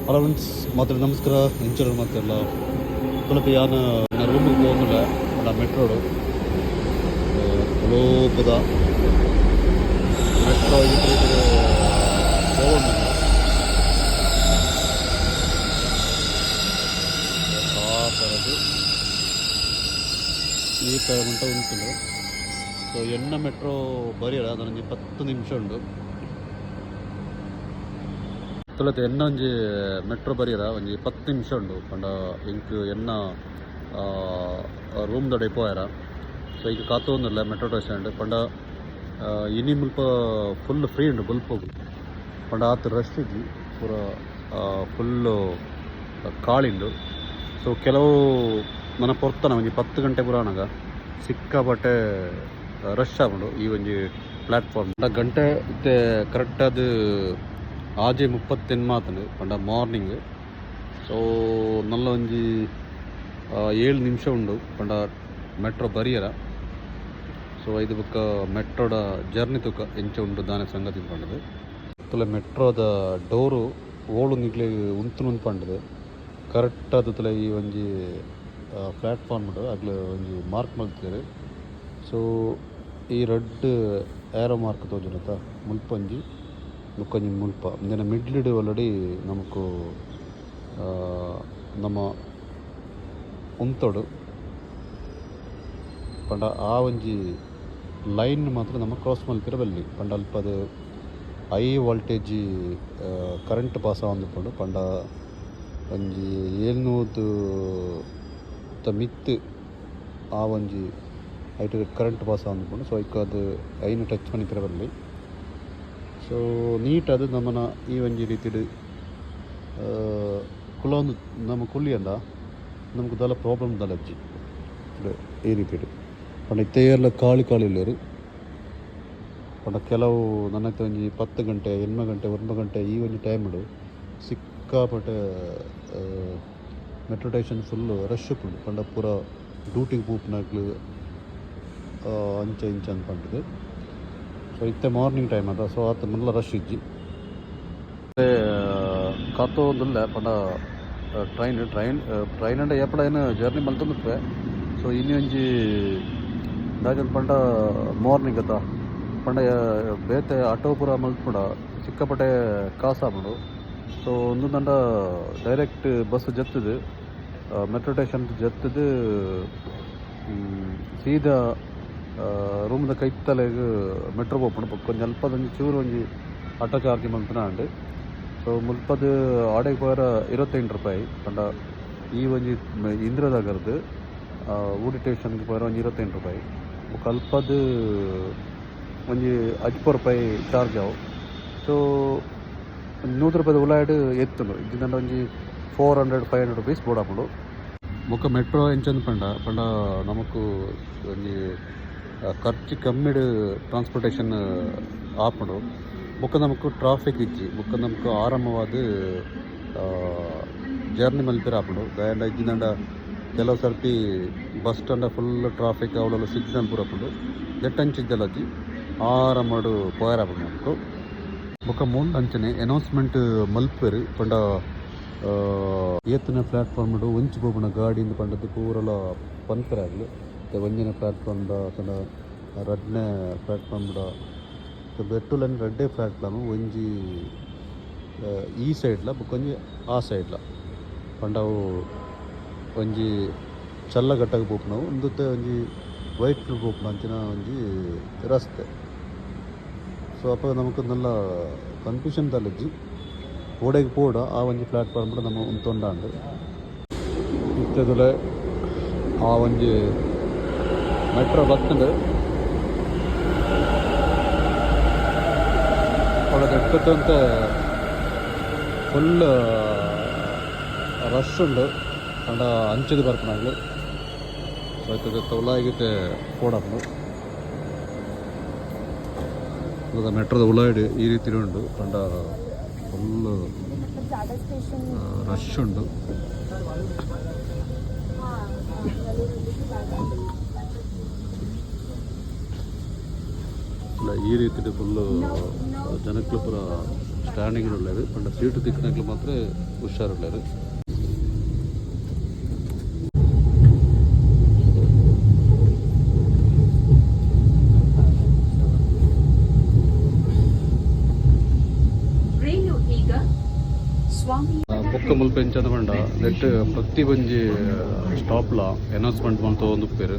Hello friends, ಮಾತ್ರ ನಮಸ್ಕಾರ. ಇಂಚರ ಮಾತೆಲ್ಲ ತುಳಪಿ ಯಾನ್ ರೂಮಿಗೆ ಪೋವೊಂದುಲ್ಲೆ. ಪಂಡ ಮೆಟ್ರೋಡು ತುಲೋಪದ ಮೆಟ್ರೋ ಪೋವೊಂದುಂಡು. ಆ ಥರದ್ದು ಈ ಥರ ಮುಲ್ಪ ಉಂತುಂಡು. ಸೊ ಎನ್ನ ಮೆಟ್ರೋ ಬರಿಯರ ಅದೊಂಜಿ 10 ನಿಮಿಷ ಉಂಡು. ತುಲತೆ ಎನ್ನ ಒಂಜಿ ಮೆಟ್ರೋ ಬರಿಯರ ಒಂಜಿ 10 ನಿಮಿಷ ಉಂಡು. ಪಂಡ ಎಂಕ್ ಎನ್ನ ರೂಮ್ ದಡೆ ಪೋಯರ. ಸೊ ಈಗ ಕಾತೊಂದುಲ್ಲೆ ಮೆಟ್ರೋ ಸ್ಟೇಷನ್. ಪಂಡ ಇನಿ ಮುಲ್ಪ ಫುಲ್ ಫ್ರೀ ಉಂಡು ಬೊಲ್ಪುಗು. ಪಂಡ ಆತ್ ರಶ್ ಇಜ್ಜಿ, ಪೂರ ಫುಲ್ಲು ಖಾಲಿ ಉಂಡು. ಸೊ ಕೆಲವು ನನ ಪೊರ್ತನ ಒಂಜಿ 10 ಗಂಟೆ ಪೂರ ಆನಗ ಸಿಕ್ಕಾಪಟ್ಟೆ ರಶ್ ಆಪುಂಡು ಈ ಒಂಜಿ ಪ್ಲಾಟ್ಫಾರ್ಮ್. ಗಂಟೆ ಇತ್ತೆ ಕರೆಕ್ಟ್ ಆದ್ 6:38 ಆತುಂಡು, ಪಂಡ ಮಾರ್ನಿಂಗ್. ಸೊ ನಲ್ಲ ಒಂಜಿ 7 ನಿಮಿಷ ಉಂಡು ಪಂಡ ಮೆಟ್ರೋ ಬರಿಯರ. ಸೊ ಐದು ಬೊಕ್ಕ ಮೆಟ್ರೋದ ಜರ್ನಿ ತೂಕ ಎಂಚ ಉಂಡು, ದಾನೆ ಸಂಗತಿ ಪಂಡದು. ತುಲೆ ಮೆಟ್ರೋದ ಡೋರು ಓಳು ನಿಕ್ಲೆ ಉಂತುನು ಪಂಡದು ಕರೆಕ್ಟ್ ಆದ್ ತುಲೆ. ಈ ಒಂಜಿ ಪ್ಲಾಟ್ಫಾರ್ಮ್ ಅಗ್ಲು ಒಂಜಿ ಮಾರ್ಕ್ ಮಲ್ತೆರ್. ಸೊ ಈ ರಡ್ಡ್ ಏರೋ ಮಾರ್ಕ್ ತೋಜುಂಡತ, ಮುಲ್ಪ ಒಂಜಿ, ಬೊಕೊಂಜಿ ಮುಲ್ಪ. ಇಂದೆನ ಮಿಡ್ಲ್ ಆಲ್ರೆಡಿ ನಮಕ್ ನಮ ಉಂತೊಡು. ಪಂಡ ಆ ಒಂಜಿ ಲೈನ್ ಮಾತ್ರ ನಮ ಕ್ರಾಸ್ ಮಲ್ಪೆರೆ ಬಲ್ಲಿ. ಪಂಡ ಅಲ್ಪದ ಹೈ ವೋಲ್ಟೇಜ್ ಕರೆಂಟ್ ಪಾಸ್ ಆವೊಂದಿಪ್ಪುಂಡು. ಪಂಡ ಒಂಜಿ ಏಳ್ನೂದು ತ ಮಿತ್ತ್ ಆ ಒಂಜಿ ಐಟ್ ಕರೆಂಟ್ ಪಾಸ್ ಆವೊಂದಿಪ್ಪುಂಡು. ಸೊ ಐಕ್ ಅದು ಐನ್ ಟಚ್ ಮನ್ಪೆರೆ ಬಲ್ಲಿ. ಸೊ ನೀಟ್ ಅದು ನಮನ ಈ ಒಂಜಿ ರೀತಿಡ್ ಕುಲೊಂದು ನಮ ಕುಲ್ಲಿಯಂಡ ನಮಕ್ ದಾಲ ಪ್ರಾಬ್ಲಮ್ ದಾಲ ಇಜ್ಜಿ. ಈ ರೀತಿಡ್ ಪಂಡ ಇತ್ತೆ ಏರ್ಲ ಖಾಲಿ ಖಾಲಿ ಉಲ್ಲೆರ್. ಪಂಡ ಕೆಲವು ನನತ ಒಂಜಿ 10 ಗಂಟೆ, 8 ಗಂಟೆ, 9 ಗಂಟೆ ಈ ಒಂಜಿ ಟೈಮ್ಡ್ ಸಿಕ್ಕಾಪಟ್ಟೆ ಮೆಟ್ರೋ ಸ್ಟೇಷನ್ ಫುಲ್ ರಶ್ ಉಪ್ಪುಂಡು. ಪಂಡ ಪೂರ ಡ್ಯೂಟಿಗ್ ಪೋಪುನಕ್ಲು, ಅಂಚ ಇಂಚ ಅಂದ್ ಪಂಡುದು. ಸೊ ಇತ್ತೆ ಮಾರ್ನಿಂಗ್ ಟೈಮ್ ಅದ, ಸೊ ಆತ್ ಮಲ್ಲ ರಶ್ ಇಜ್ಜಿ. ಕಾತೊಂದುಲ್ಲೆ. ಪಂಡ ಟ್ರೈನ್ ಟ್ರೈನ್ ಟ್ರೈನ್ ಅಂಡ ಏಪಲ ಏನ್ ಜರ್ನಿ ಮಲ್ತೊಂದುಪ್ಪೆ. ಸೊ ಇನಿ ಒಂಜಿ ದಾದ ಪಂಡ ಮಾರ್ನಿಂಗ್ ಅತ್ತ, ಪಂಡ ಬೇತೆ ಆಟೋ ಪೂರ ಮಲ್ಪುಂಡ ಸಿಕ್ಕಾಪಟ್ಟೆ ಕಾಸು ಆಪುಂಡು. ಸೊ ಉಂದು ಪಂಡ ಡೈರೆಕ್ಟ್ ಬಸ್ ಜತ್ತುದು, ಮೆಟ್ರೋ ಸ್ಟೇಷನ್ ಜತ್ತುದು, ಸೀದಾ ರೂಮ್ದ ಕೈತಲೆಗ್ ಮೆಟ್ರೋ ಪೋಪುಂಡು. ಬೊಕ್ಕ ಒಂಜಿ ಅಲ್ಪದ ಒಂಜಿ ಚೂರು ಒಂಜಿ ಆಟೋ ಚಾರ್ಜ್ ಮಲ್ಪುನ ಆಂಡ್. ಸೊ ಮುಲ್ಪದ ಆಡೆಗ್ ಪೋಯರ 28 ರೂಪಾಯಿ. ಪಂಡ ಈ ಒಂಜಿ ಇಂದಿರಾನಗರ್ದ್ ಊಡಿ ಸ್ಟೇಷನ್ಗೆ ಪೋಯರ ಒಂಜಿ 28 ರೂಪಾಯಿ. ಬೊಕ್ಕ ಅಲ್ಪದ ಒಂಜಿ 50 ರೂಪಾಯಿ ಚಾರ್ಜ್ ಆವು. ಸೊ 100 ರೂಪಾಯಿದ ಉಲಾಯಿಡ್ ಎತ್ತುಂಡು. ಇಜ್ಜಿಂಡ ಒಂಜಿ 400, 500 ರುಪೀಸ್ ಬೋಡಾಪುಂಡು. ಬೊಕ್ಕ ಮೆಟ್ರೋ ಎಂಚಂದ್ ಪಂಡ ಪಂಡ ನಮಕ್ ಒಂಜಿ ಖರ್ಚು ಕಮ್ಮಿಡ್ ಟ್ರಾನ್ಸ್ಪೋರ್ಟೇಷನ್ ಆಪುಂಡು. ಬೊಕ್ಕ ನಮಕ್ ಟ್ರಾಫಿಕ್ ಇಜ್ಜಿ. ಬೊಕ್ಕ ನಮಕ್ ಆರಾಮವಾದ್ ಜರ್ನಿ ಮಲ್ಪೆರೆ ಆಪುಂಡು. ದಾಯೆಂಡ ಇಜ್ಜಿಂಡ ಕೆಲವು ಸರ್ತಿ ಬಸ್ ಸ್ಟಾಂಡ್ ಫುಲ್ ಟ್ರಾಫಿಕ್, ಅವುಲೆಲ್ಲ ಸಿಗ್ನಲ್ ಪೂರ ಉಪ್ಪುಂಡು. ನೆಟ್ಟ್ ಅಂಚ ಇಜ್ಜಲಜ್ಜಿ, ಆರಾಮಡ್ ಪೋಯೆರೆ ಆಪುಂಡು ನಮಕ್. ಬೊಕ್ಕ ಮೂಲು ಅಂಚನೆ ಅನೌನ್ಸ್ಮೆಂಟ್ ಮಲ್ಪುವೆರ್. ಪಂಡ ಏತನೇ ಪ್ಲಾಟ್ಫಾರ್ಮ್ ಡ್ ಒಂಚಿ ಪೋಪುನ ಗಾಡಿ ಇಂದ್ ಪಂಡದ್ ಪೂರಲ ಪನ್ಪೆರ್ ಅಕ್ಲ್. ಇತ್ತೆ ಒಂಜಿನ ಪ್ಲಾಟ್ಫಾರ್ಮ್ ದ ಅತ್ತಂಡ ರಡ್ಡನೆ ಪ್ಲಾಟ್ಫಾರ್ಮ್ ದ ಬೆಟ್ಟುಲನ್ ರಡ್ಡೆ ಪ್ಲಾಟ್ಫಾರ್ಮ್, ಒಂಜಿ ಈ ಸೈಡ್ಲ, ಬೊಕೊಂಜಿ ಆ ಸೈಡ್ಲ. ಪಂಡ ಅವು ಒಂಜಿ ಚಲ್ಲಘಟ್ಟಗ್ ಪೋಪುನವು, ಉಂದುತ್ತೆ ಒಂಜಿ ವೈಟ್ ಪೋಪುನ ಅಂಚಿನ ಒಂಜಿ ರಸ್ತೆ. ಸೊ ಅಪಗ ನಮಕ್ ನಲ್ಲ ಕನ್ಫ್ಯೂಷನ್ ದಾಲ ಇಜ್ಜಿ. ಓಡೆಗ್ ಪೋಡ ಆ ಒಂಜಿ ಪ್ಲಾಟ್ಫಾರ್ಮ್ ನಮ ಉಂತೊಂಡಾಂಡ್. ಇತ್ತೆದುಲೆ ಆ ಒಂಜಿ ಮೆಟ್ರೋ ಬತ್ತುಂಡು. ಅವಳ ಎಕ್ಕತ್ತಂತೆ ಫುಲ್ ರಶ್ ಉಂಡು. ಪಂಡ ಅಂಚಿದ್ ಬರ್ಪುನಕ್ಲು. ಸೊ ಇತ್ತೆ ಉಲಾಯಿಗಿತ್ತೆ ಪೋಡಾಪುಂಡು. ಮೆಟ್ರೋದ ಉಲಾಯಿಡ್ ಈ ರೀತಿ ಉಂಡು. ಪಂಡ ಫುಲ್ स्टेशन ರಶ್ ಉಂಡು. हाँ. ಇಲ್ಲ, ಈ ರೀತಿ ಫುಲ್ ಜನಕ್ಲು ಪೂರ ಸ್ಟ್ಯಾಂಡಿಂಗ್ ಉಳ್ಳೇರು. ಪಂಡ ಸೀಟ್ ತಿಕ್ಕನಕ್ಲು ಮಾತ್ರ ಹುಷಾರುಳ್ಳೇರು. ರೈಲು ಈಗ ಸ್ವಾಮಿ. ಬೊಕ್ಕ ಮುಲ್ಪ ಎಂಚಂದ ಪಂಡ ನೆಟ್ ಪ್ರತಿ ಒಂಜಿ ಸ್ಟಾಪ್ಲ ಅನೌನ್ಸ್ಮೆಂಟ್ ಮಂತೊಂದುಪ್ಪೆರ್.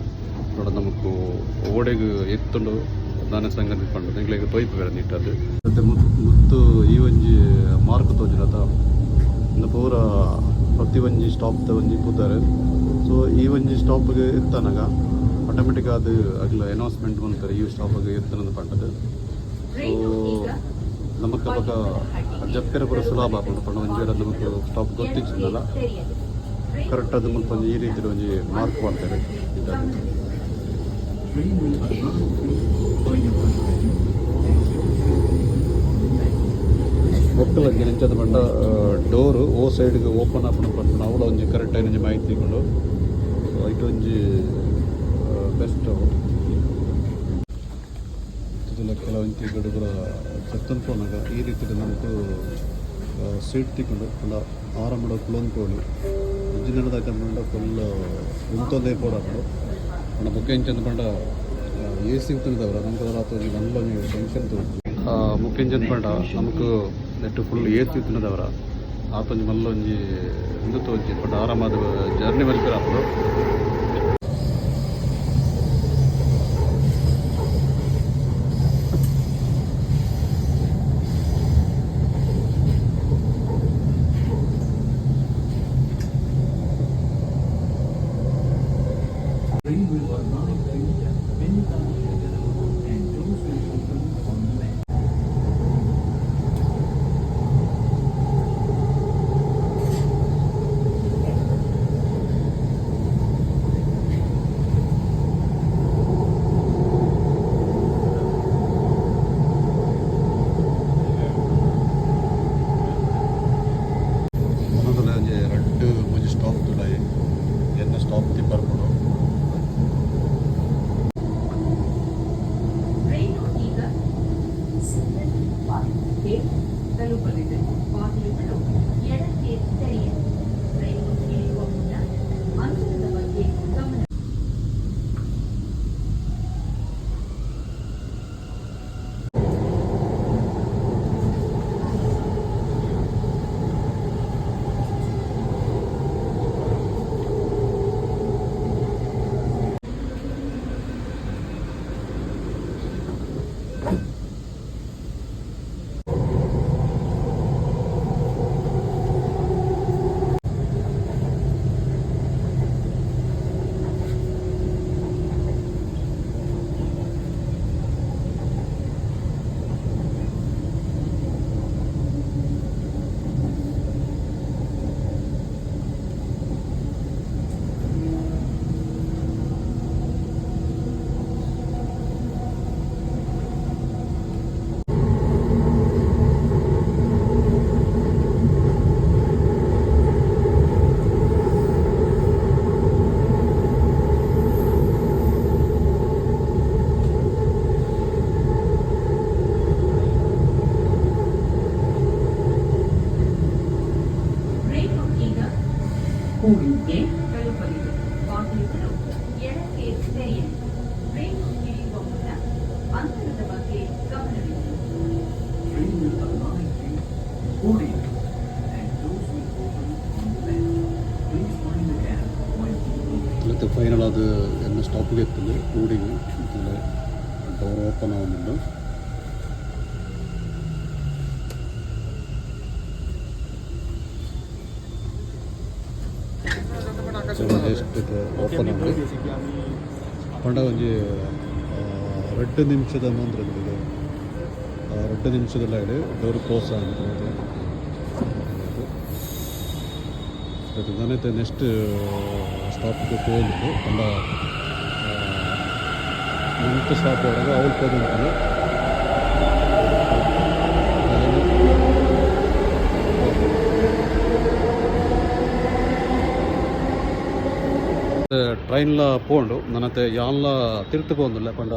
ನೋಡ, ನಮಕ್ ಓಡೆಗ್ ಎತ್ತುಂಡು, ದಾನೆ ಸಂಗತಿ ಪಂಡ ಎಂಕ್ಲೆಗ್ ತೋಯ್ಪುವೆರ್ ನೀಟಾದ್. ಮತ್ತೆ ಮುತ್ತು ಈ ಒಂಜಿ ಮಾರ್ಕ್ ತೋಜುನತ, ಉಂದು ಪೂರ ಪ್ರತಿ ಒಂಜಿ ಸ್ಟಾಪ್ ದ ಒಂಜಿ ಪುದರ್. ಸೊ ಈ ಒಂಜಿ ಸ್ಟಾಪ್ಗ್ ಎತ್ತನಗ ಆಟೋಮೆಟಿಕ್ ಆದ್ ಅಗ್ಲ ಅನೌನ್ಸ್ಮೆಂಟ್ ಮಲ್ತೆರ್, ಈ ಸ್ಟಾಪ್ಗ್ ಎತ್ತುನಂದ್ ಪಂಡದ್. ಸೊ ರೈಲು ಈಗ ನಮಕ್ ಅಪಗ ಜಪ್ಪೆರೆ ಪೂರ ಸುಲಭ ಆಪುಂಡು. ಪಂಡ ಒಂಜಿ ವೇಳೆ ನಮಕ್ ಸ್ಟಾಪ್ ಗೊತ್ತಿಜ್ಜಿಂಡಲ ತೆರೆಯಲಿದೆ. ಕರೆಕ್ಟ್ ಆದ್ ಮುಲ್ಪ ಒಂಜಿ ಈ ರೀತಿಡ್ ಒಂಜಿ ಮಾರ್ಕ್ ಪಾಡ್ದೆರ್ ನೀಟಾದ್. Train will arrive in Baiyappanahalli and doors will open on the left. ಬೊಕ್ಕಲ ಎಂಚದ ಪಂಡ ಡೋರ್ ಓ ಸೈಡ್ಗ್ ಓಪನ್ ಆಪುಂಡು ಪನ್ಪುನ ಅವ್ಲ ಒಂಜಿ ಕರೆಕ್ಟ್ ಆಯಿನ ಒಂಜಿ ಮಾಹಿತಿ ತಿಕ್ಕುಂಡು. ಸೊ ಐಟ್ ಒಂಜಿ ಬೆಸ್ಟ್ ಅವು. ಇದೆಲ್ಲ ಕೆಲವೊಂಜಿ ಗಡು ಪೂರ ಜತ್ತೊಂದು ಪೋನಗ ಈ ರೀತಿಡ್ ನಮಕ್ ಸೀಟ್ ತಿಕ್ಕುಂಡು. ಪಂಡ ಆರಾಮಡ್ ಕುಲೊಂದು ಪೋವೊಲಿ. ಇಜ್ಜಿಂಡ ದಾದ ಫುಲ್ ಉಂತೊಂದೇ ಪೋಡಾಪುಂಡು. ಪಂಡ ಬೊಕ್ಕ ಎಂಚಂದ್ ಪಂಡ ಎ ಸಿ ಇತ್ತಿನದವರ ನಮಕ್ ದಾಲ ಒಂಜಿ ಮಲ್ಲ ಒಂಜಿ ಟೆನ್ಷನ್ ತೋಜುಜಿ. ಬೊಕ್ಕ ಎಂಚಂದ್ ಪಂಡ ನಮಕ್ ನೆಟ್ಟ್ ಫುಲ್ ಎ ಸಿ ಇತ್ತಿನದವರ ಆತೊಂಜಿ ಮಲ್ಲ ಒಂಜಿ ಉಂದು ತೋಜುಜಿ. ಪಂಡ ಆರಾಮಾದ್ ಜರ್ನಿ ಮಲ್ಪೆರೆ ಆಪುಂಡು. Train will arrive in Bengaluru and doors will open on the left. ನನದಲ ಒಂಜಿ ರಡ್ಡ್ ಮೂಜಿ ಸ್ಟಾಪ್ ತುಲಾಯಿ ಎನ್ನ ಸ್ಟಾಪ್ ತಿ ಬರ್ಪುಂಡು. ರೈಲು ಈಗ ಪಾರ್ಕ್ಗೆ ತಲುಪಲಿದೆ. ಬಾಗಿಲುಗಳು ಎಡಕ್ಕೆ ತೆರೆಯಲಿದೆ. ರೈಲು ಇಳಿಯುವ ಮುನ್ನ ಅಂತರದ ಬಗ್ಗೆ ಗಮನ ರೈಲು ಈಗ ಕೂಡಿಗೆ ತಲುಪಲಿದೆ. ಬಾಗಿಲುಗಳು ಎಡಕ್ಕೆ ತೆರೆಯಲಿದೆ. ರೈಲು ಇಳಿಯುವ ಮುನ್ನ ಅಂತರದ ಬಗ್ಗೆ ಗಮನವಿಡಿ. Train will arrive in Pune and doors will open on the left. Please mind the gap while people ಮತ್ತೆ ಫೈನಲ್ ಅದು ಎನ್ನ ಸ್ಟಾಪ್ಗೆ ಎತ್ತುಂಡು, ಕೂಡಿಗೆ. ಡೋರ್ ಓಪನ್ ಆವೊಂದುಂಡು. ಜಸ್ಟ್ ಓಪನ್ ಆಂಡ್. ಪಂಡ ಒಂಜಿ 2 ನಿಮಿಷದ ಮಾತ್ರ ಇದು. 2 ನಿಮಿಷದಲ್ಲಿ ಡೋರ್ ಕ್ಲೋಸ್ ಆಗಿದೆ. ನನೈತೆ ನೆಕ್ಸ್ಟ್ ಸ್ಟಾಪ್ಗೆ ಪೋವೊಂದುಂಡು. ಪಂಡ ನೆಕ್ಸ್ಟ್ ಸ್ಟಾಪ್ ಒಳಗೆ ಅವ್ಲು ಪೋದುಂಡು. ಟ್ರೈನ್ಲ ಪೋಂಡು. ನನತೆ ಯಾನ್ಲ ತಿರ್ತು ಪೋಂದುಲ್ಲೆ. ಪಂಡ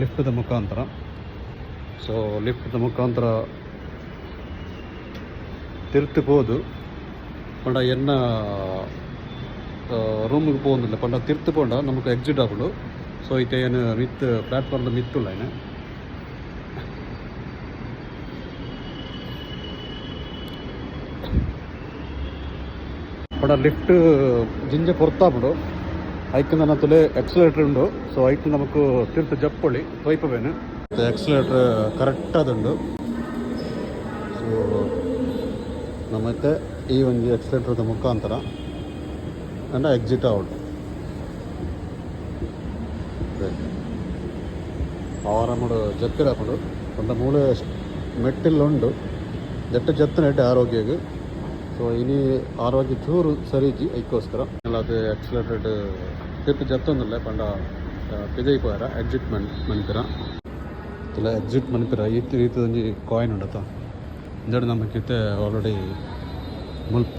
ಲಿಫ್ಟ್ದ ಮುಖಾಂತರ. ಸೊ ಲಿಫ್ಟ್ದ ಮುಖಾಂತರ ತಿರ್ತು ಪೋದು ಪಂಡ ಎನ್ನ ರೂಮಿಗೆ ಪೋವೊಂದಿಲ್ಲ. ಪಂಡ ತಿರ್ತು ಪೋಂಡ ನಮಕ್ ಎಕ್ಸಿಟ್ ಆಪುಂಡು. ಸೊ ಇತ್ತೆ ಏನು ಮಿತ್ ಪ್ಲಾಟ್ಫಾರ್ಮ್ ಮಿತ್ತುಲ್ಲ ಏನ್. ಪಂಡ ಲಿಫ್ಟ್ ಜಿಂಜ ಪೊರ್ತಾಪುಂಡು. ಐಕ್ ನನ ತುಲೆ ಎಕ್ಸಲೇಟರ್ ಉಂಡು. ಸೊ ಐಕ್ ನಮಕ್ ತಿರ್ತು ಜಪ್ಪೊಳಿ ತೊಯ್ಪವೇನು. ಎಕ್ಸಲೇಟರ್ ಕರೆಕ್ಟ್ ಆದುಂಡು. ಸೊ ನಮತ್ತೆ ಈ ಒಂಜಿ ಎಕ್ಸಲೇಟರ್ದ ಮುಖಾಂತರ ಅಂಡ ಎಕ್ಸಿಟ್ ಆವೊಡು. ಆರಾಮಡು ಜತ್ತಿರ ಆಪುಂಡು. ಪಂಡ ಮೂಲೆ ಮೆಟ್ಟಿಲ್ ಉಂಡು. ಜಟ್ಟ ಜತ್ತನ ಎಡ್ಡೆ ಆರೋಗ್ಯಗ್. ಸೊ ಇನಿ ಆರೋಗ್ಯ ಚೂರು ಸರಿಜಿ, ಐಕ್ಕೋಸ್ಕರ ಅದು ಎಕ್ಸಲೇಟೆಡ್ ತಿರ್ತು ಜತ್ತೊಂದುಲ್ಲೆ. ಪಂಡ ಪಿದೈ ಪೋಯರ ಎಕ್ಸಿಟ್ ಮನ್ ಮನ್ಪಿರ ಇಲ್ಲ ಎಕ್ಸಿಟ್ ಮನ್ಪಿರ. ಈ ರೀತಿ ಒಂಜಿ ಕಾಯಿನ್ ಉಂಡತ. ಇಂದೆಡ್ ನಮಕ್ ಇತ್ತೆ ಆಲ್ರೆಡಿ ಮುಲ್ಪ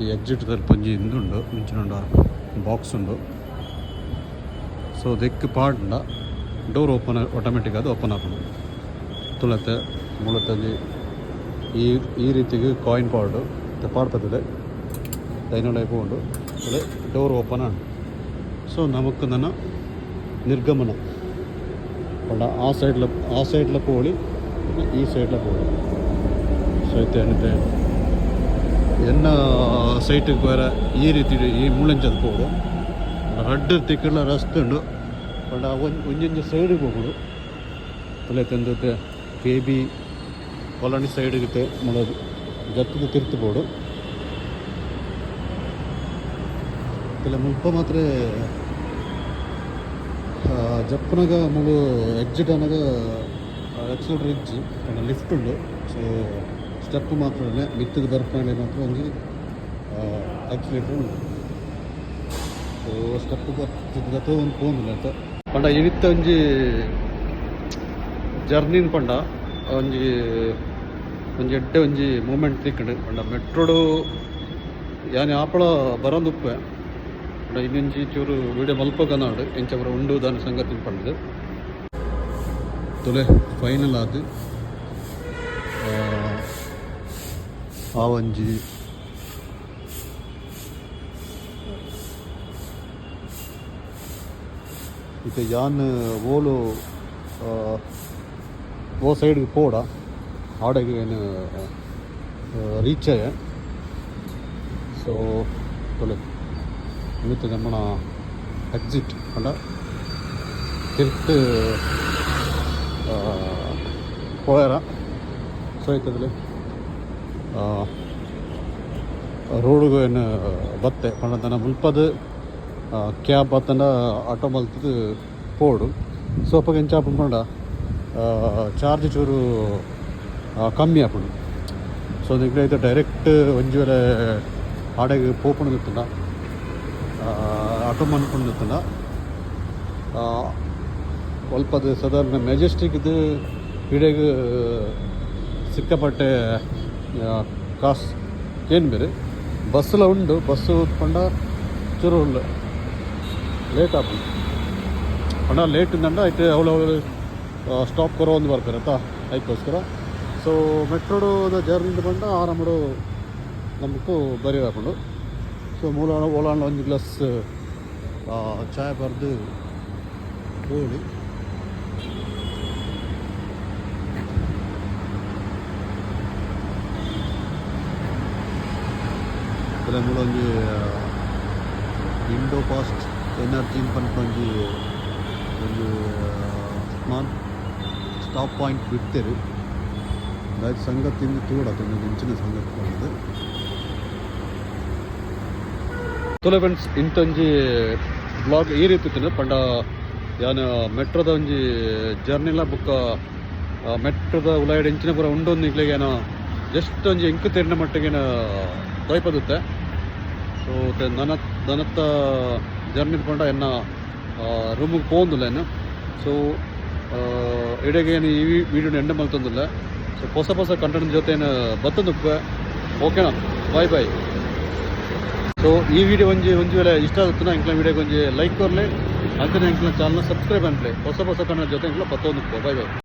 ಈ ಎಕ್ಸಿಟ್ ದಲ್ಪ ಒಂಜಿ ಇಂದುಂಡು, ಇಂಚಿನ ಬಾಕ್ಸ್ ಉಂಡು. ಸೊ ದೆಕ್ಕ್ ಪಾಡ್ಂಡ ಡೋರ್ ಓಪನ್, ಆಟೋಮೆಟಿಕ್ ಅದು ಓಪನ್ ಆಪುಂಡು. ತುಳತೆ ಮೂಲತೊಂಜಿ ಈ ಈ ರೀತಿಗೆ ಕಾಯಿನ್ ಪಾಡು ಪಾಡ್ಪತ್ತದೆ. ದೈನೊಳಗೆ ಪೋಂಡು ಡೋರ್ ಓಪನ್ ಆಂಡ್. ಸೊ ನಮಕ್ ನನ ನಿರ್ಗಮನ ಪಂಡ ಆ ಸೈಡ್ಲ ಪೋಳಿ, ಈ ಸೈಡ್ಲ ಪೋಳಿ. ಸೊ ಇತ್ತೆ ಇತ್ತೆ ಎನ್ನ ಸೈಟಿಗೆ ಪೋಯರ ಈ ರೀತಿ ಈ ಮೂಲಂಚದ ಪೋಡು. ರಡ್ಡ್ ತಿಕ್ಕುಲ ರಸ್ತೆ ಉಂಡು. ಪಂಡ ಒಂಜೊಂಜಿ ಸೈಡಿಗೆ ಪೋಪುಂಡು. ತುಲೆ ಕೆ ಬಿ ಕಾಲೋನಿ ಸೈಡ್ಗೆ ಮುಳ ಜತ್ತದ ತಿರ್ತು ಪೋಡು. ಇಲ್ಲ ಮುಲ್ಪ ಮಾತ್ರ ಜಪ್ಪುನಗ ಮೂಲು ಎಕ್ಸಿಟ್ ಆನಗ ಎಕ್ಸಲೇಟರ್ ಇಜ್ಜಿ. ಪಂಡ ಲಿಫ್ಟ್ ಉಂಡು. ಸೊ ಸ್ಟೆಪ್ ಮಾತ್ರ ಮಿತ್ತದ ಬರ್ಪುನಗ ಮಾತ್ರ ಒಂಜಿ ಎಕ್ಸಲೇಟರ್ ಉಂಡು. ಸೊ ಸ್ಟೆಪ್ ಬರ್ತದ ಒಂದು ಪೋಂದಿಲ್ಲ ಅಂತ. ಪಂಡ ಇನಿತ್ತ ಒಂಜಿ ಜರ್ನಿನ್ ಪಂಡ ಒಂಜಿ ಒಂಜಿ ಎಡ್ಡೆ ಒಂಜಿ ಮೂಮೆಂಟ್ ತಿಕ್ಕಂಡು. ಪಂಡ ಮೆಟ್ರೋಡು ಯಾನ್ ಆಪಳ ಬರೋಂದುಪ್ಪೆ. ಪಂಡ ಇನ್ನೊಂಜಿ ಚೂರು ವೀಡಿಯೋ ಮಲ್ಪಕನಾಡು ಎಂಚ ಪೂರ ಉಂಡು ದಾನ ಸಂಗತಿ ಪಂಡ್ದು. ತುಲೆ ಫೈನಲ್ ಆದ್ ಆ ಒಂಜಿ ಇತ್ತೆ ಯಾನ್ ಓಲು ಓ ಸೈಡ್ಗೆ ಪೋಡ ಆಡೆಗ್ ಏನು ರೀಚ್ ಆಯೆ. ಸೊ ತೊಲೆ ಮಿತ್ತ್ ನಮ್ಮನ ಎಕ್ಸಿಟ್ ಪಂಡ ತಿರ್ತ್ ಪೋಯರ. ಸೊ ಇತ್ತದಲ್ಲಿ ರೋಡುಗು ಏನು ಬತ್ತೆ ಪಂಡ ತನ್ನ ಮುಲ್ಪದ ಕ್ಯಾಬ್ ಬತ್ತಂಡ ಆಟೋ ಮಲ್ತದು ಪೋಡು. ಸೊ ಅಪಗ ಎಂಚ ಆಪುಂಡು ಪಂಡ ಚಾರ್ಜ್ ಚೂರು ಕಮ್ಮಿ ಆಪುಂಡು. ಸೊ ನಿಕ್ಲೆ ಐತ ಡೈರೆಕ್ಟ್ ಒಂಜಿ ವೇಳೆ ಆಡೆಗ್ ಪೋಪುಂಡು ಇತ್ತುಂಡ, ಆಟೋ ಮನ್ಪುಂಡು ಇತ್ತುಂಡ, ಒಲ್ಪದ ಸಾಧಾರಣ ಮೆಜೆಸ್ಟಿಕ್ದು ಇಡೆಗ್ ಸಿಕ್ಕಾಪಟ್ಟೆ ಕಾಸು ಏನು ಬೇರೆ. ಬಸ್ಸುಲ ಉಂಡು. ಬಸ್ಸು ಪಂಡ ಚೂರು ಲೇಟ್ ಆಪುಂಡು. ಪಂಡ ಲೇಟ್ ಇಂದಂಡ ಐತೆ ಅವಳು ಅವಳು ಸ್ಟಾಪ್ ಕೊರೋ ಒಂದು ಬರ್ತಾರೆ ಐಕ್ಕೋಸ್ಕರ. ಸೊ ಮೆಟ್ರೋಡು ಜರ್ನಿ ಪಂಡ ಆರಾಮಡು ನಮಕು ಬರಿ ಆಪುಂಡು. ಸೊ ಮೂಲ ಓಲಾಂಡ ಒಂಜಿ ಗ್ಲಾಸ್ ಚಾಯ್ ಪರ್ದು ಪೋವೊಲಿ. ಮೂಲ ಒಂಜಿ ಇಂಡೋ ಫಾಸ್ಟ್ ಎನರ್ಜಿ ಪನ್ಪುನ ಒಂಜಿ ಒಂಜಿ ಸ್ಮಾಲ್ ಸ್ಟಾಪ್ ಪಾಯಿಂಟ್ ಬಿಡ್ತೇವೆ. ದಾಯೆ ಸಂಗತಿ ಇಂದು ತೂವೊಡಾತ ಇಂಚಿನ ಸಂಗತಿ ಪಂಡ್ದ್. ತುಲೆ ಫ್ರೆಂಡ್ಸ್, ಇಂತೊಂಜಿ ಬ್ಲಾಗ್ ಈ ರೀತಿ ಇತ್ತುಂಡು. ಪಂಡ ಯಾನ್ ಮೆಟ್ರೋದ ಒಂಜಿ ಜರ್ನಿಲ ಬೊಕ್ಕ ಮೆಟ್ರೋದ ಉಲಾಯಿಡ್ ಇಂಚಿನ ಪೂರ ಉಂಡು ನಿಕ್ಲೆಗ್ ಏನೋ ಜಸ್ಟ್ ಒಂಜಿ ಎಂಕ್ ತೆರಿನ ಮಟ್ಟಿಗೆ ತೋಯ್ಪದುತ್ತೆ. ಸೊ ನನ ನನತ್ತ ಜರ್ನಿ ಪಂಡ ಎನ್ನ ರೂಮಿಗೆ ಪೋವೊಂದುಲ್ಲ ಎನ್ನ. ಸೊ ಇಡೆಗ್ ಏನು ಈ ವಿಡಿಯೋನ ಎಂಡ್ ಮಲ್ತೊಂದುಲ್ಲೆ. ಸೊ ಪೊಸ ಪೊಸ ಕಂಟೆಂಟ್ ಜೊತೆ ಏನು ಬತ್ತೊಂದುಪ್ಪೆ. ಓಕೆನಾ? Bye bye. ಸೊ ಈ ವಿಡಿಯೋ ಒಂಜಿ ಒಂಜಿ ವೇಳೆ ಇಷ್ಟ ಆಗುತ್ತನ ಎಂಕ್ಲ ವಿಡಿಯೋಗೆ ಒಂಜಿ ಲೈಕ್ ಕೊರ್ಲೆ. ಅಂಚನೆ ಎಂಕ್ಲ ಚಾನಲ್ ಸಬ್ಸ್ಕ್ರೈಬ್ ಅನ್ಲೆ. ಹೊಸ ಹೊಸ ಕಂಟೆಂಟ್ ಜೊತೆ ಎಂಕ್ಲ ಬತ್ತೊಂದುಪ್ಪೆ. Boy boy.